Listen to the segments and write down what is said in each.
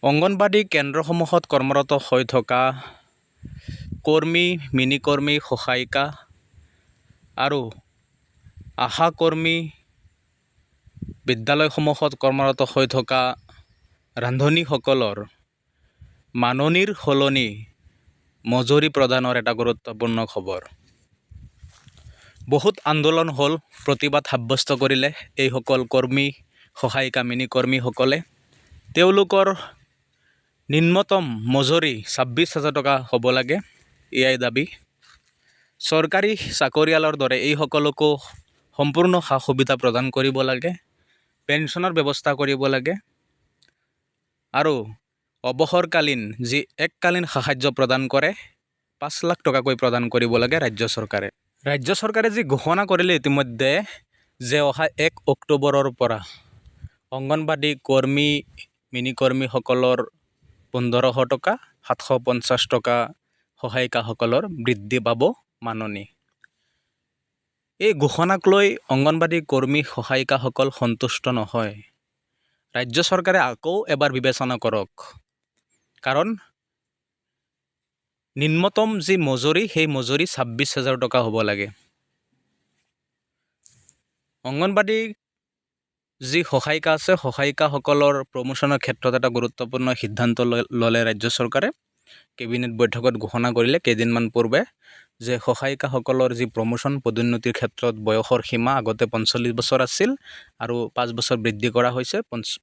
অংগনবাড়ী কেন্দ্ৰসমূহত কৰ্মৰত হৈ থকা কৰ্মী, মিনি কৰ্মী, সহায়িকা আৰু আশাকৰ্মী, বিদ্যালয়সমূহত কৰ্মৰত হৈ থকা ৰান্ধনীসকলৰ মাননিৰ সলনি মজুৰি প্ৰদানৰ এটা গুৰুত্বপূৰ্ণ খবৰ। বহুত আন্দোলন হ'ল, প্ৰতিবাদ সাব্যস্ত কৰিলে এইসকল কৰ্মী, সহায়িকা, মিনি কৰ্মীসকলে। তেওঁলোকৰ নিম্নতম মজুৰি 26,000 টকা হ'ব লাগে, এয়াই দাবী। চৰকাৰী চাকৰিয়ালৰ দৰে এইসকলকো সম্পূৰ্ণ সা সুবিধা প্ৰদান কৰিব লাগে, পেঞ্চনৰ ব্যৱস্থা কৰিব লাগে আৰু অৱসৰকালীন যি এককালীন সাহাৰ্য প্ৰদান কৰে, 5 লাখ টকাকৈ প্ৰদান কৰিব লাগে ৰাজ্য চৰকাৰে। ৰাজ্য চৰকাৰে যি ঘোষণা কৰিলে ইতিমধ্যে যে অহা 1 অক্টোবৰৰ পৰা অংগনবাড়ী কৰ্মী, মিনি কৰ্মীসকলৰ 1500 টকা, 750 টকা সহায়িকাসকলৰ বৃদ্ধি পাব মাননি। এই ঘোষণাক লৈ অংগনবাড়ী কৰ্মী, সহায়িকাসকল সন্তুষ্ট নহয়। ৰাজ্য চৰকাৰে আকৌ এবাৰ বিবেচনা কৰক, কাৰণ নিম্নতম যি মজুৰি, সেই মজুৰি 26,000 টকা হ'ব লাগে। অংগনবাড়ী যি সহায়িকা আছে, সহায়িকাসকলৰ প্ৰমোশ্যনৰ ক্ষেত্ৰত এটা গুৰুত্বপূৰ্ণ সিদ্ধান্ত ল'লে ৰাজ্য চৰকাৰে। কেবিনেট বৈঠকত ঘোষণা কৰিলে কেইদিনমান পূৰ্বে যে সহায়িকাসকলৰ যি প্ৰমোশ্যন, পদোন্নতিৰ ক্ষেত্ৰত বয়সৰ সীমা আগতে 45 বছৰ আছিল আৰু 5 বছৰ বৃদ্ধি কৰা হৈছে।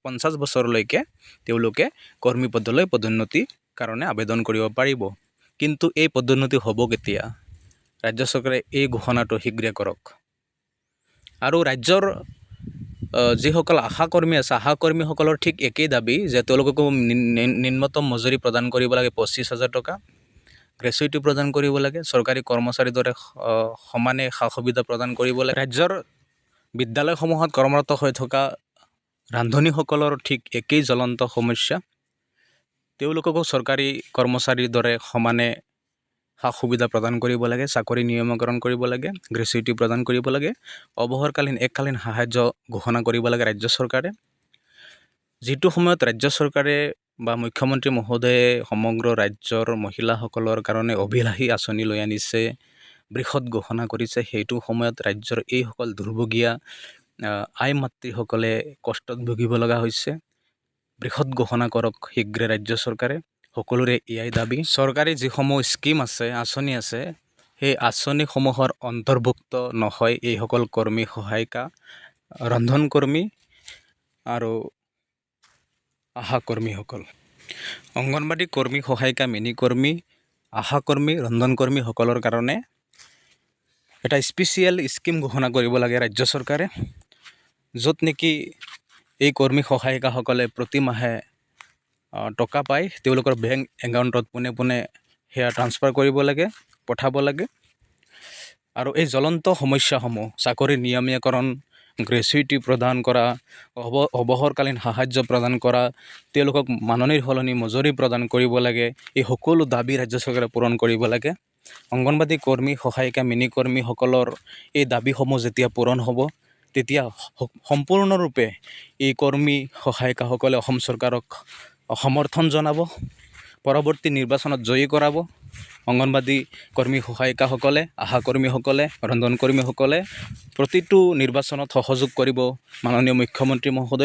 50 বছৰলৈকে তেওঁলোকে কৰ্মী পদলৈ পদোন্নতিৰ কাৰণে আবেদন কৰিব পাৰিব। কিন্তু এই পদোন্নতি হ'ব কেতিয়া? ৰাজ্য চৰকাৰে এই ঘোষণাটো শীঘ্ৰে কৰক। আৰু ৰাজ্যৰ যিসকল আশাকৰ্মী আছে, আশাকৰ্মীসকলৰ ঠিক একেই দাবী যে তেওঁলোককো নিম্নতম মজুৰি প্ৰদান কৰিব লাগে 25,000 টকা, গ্ৰেচুইটি প্ৰদান কৰিব লাগে, চৰকাৰী কৰ্মচাৰীৰ দৰে সমানে সা সুবিধা প্ৰদান কৰিব লাগে। ৰাজ্যৰ বিদ্যালয়সমূহত কৰ্মৰত হৈ থকা ৰান্ধনীসকলৰ ঠিক একেই জ্বলন্ত সমস্যা। তেওঁলোককো চৰকাৰী কৰ্মচাৰীৰ দৰে সমানে সা সুবিধা প্ৰদান কৰিব লাগে, চাকৰি নিয়মীকৰণ কৰিব লাগে, গ্ৰেচুইটি প্ৰদান কৰিব লাগে, অৱসৰকালীন এককালীন সাহাৰ্য ঘোষণা কৰিব লাগে ৰাজ্য চৰকাৰে। যিটো সময়ত ৰাজ্য চৰকাৰে বা মুখ্যমন্ত্ৰী মহোদয়ে সমগ্ৰ ৰাজ্যৰ মহিলাসকলৰ কাৰণে অভিলাষী আঁচনি লৈ আনিছে, বৃহৎ ঘোষণা কৰিছে, সেইটো সময়ত ৰাজ্যৰ এইসকল দুৰ্ভগীয়া আই মাতৃসকলে কষ্টত ভুগিব লগা হৈছে। বৃহৎ ঘোষণা কৰক শীঘ্ৰে ৰাজ্য চৰকাৰে, সকলোৰে এয়াই দাবী। চৰকাৰী যিসমূহ স্কীম আছে, আঁচনি আছে, সেই আঁচনিসমূহৰ অন্তৰ্ভুক্ত নহয় এইসকল কৰ্মী, সহায়িকা, ৰন্ধনকৰ্মী আৰু আশাকৰ্মীসকল। অংগনবাড়ী কৰ্মী, সহায়িকা, মিনি কৰ্মী, আশাকৰ্মী, ৰন্ধনকৰ্মীসকলৰ কাৰণে এটা স্পেচিয়েল স্কীম ঘোষণা কৰিব লাগে ৰাজ্য চৰকাৰে, য'ত নেকি এই কৰ্মী, সহায়িকাসকলে প্ৰতিমাহে টকা পায়। তেওঁলোকৰ বেংক একাউণ্টত পোনে পোনে সেয়া ট্ৰান্সফাৰ কৰিব লাগে, পঠাব লাগে। আৰু এই জ্বলন্ত সমস্যাসমূহ, চাকৰি নিয়মীয়াকৰণ, গ্ৰেচুইটি প্ৰদান কৰা, অৱসৰকালীন সাহাৰ্য প্ৰদান কৰা, তেওঁলোকক মাননিৰ সলনি মজুৰি প্ৰদান কৰিব লাগে, এই সকলো দাবী ৰাজ্য চৰকাৰে পূৰণ কৰিব লাগে। অংগনবাড়ী কৰ্মী, সহায়িকা, মিনি কৰ্মীসকলৰ এই দাবীসমূহ যেতিয়া পূৰণ হ'ব, তেতিয়া সম্পূৰ্ণৰূপে এই কৰ্মী, সহায়িকাসকলে অসম চৰকাৰক সমৰ্থন জনাব, পৰৱৰ্তী নিৰ্বাচনত জয়ী কৰাব। অংগনবাড়ী কৰ্মী, সহায়িকাসকলে, আশাকৰ্মীসকলে, ৰন্ধনকৰ্মীসকলে প্ৰতিটো নিৰ্বাচনত সহযোগ কৰিব মাননীয় মুখ্যমন্ত্ৰী মহোদয়ক।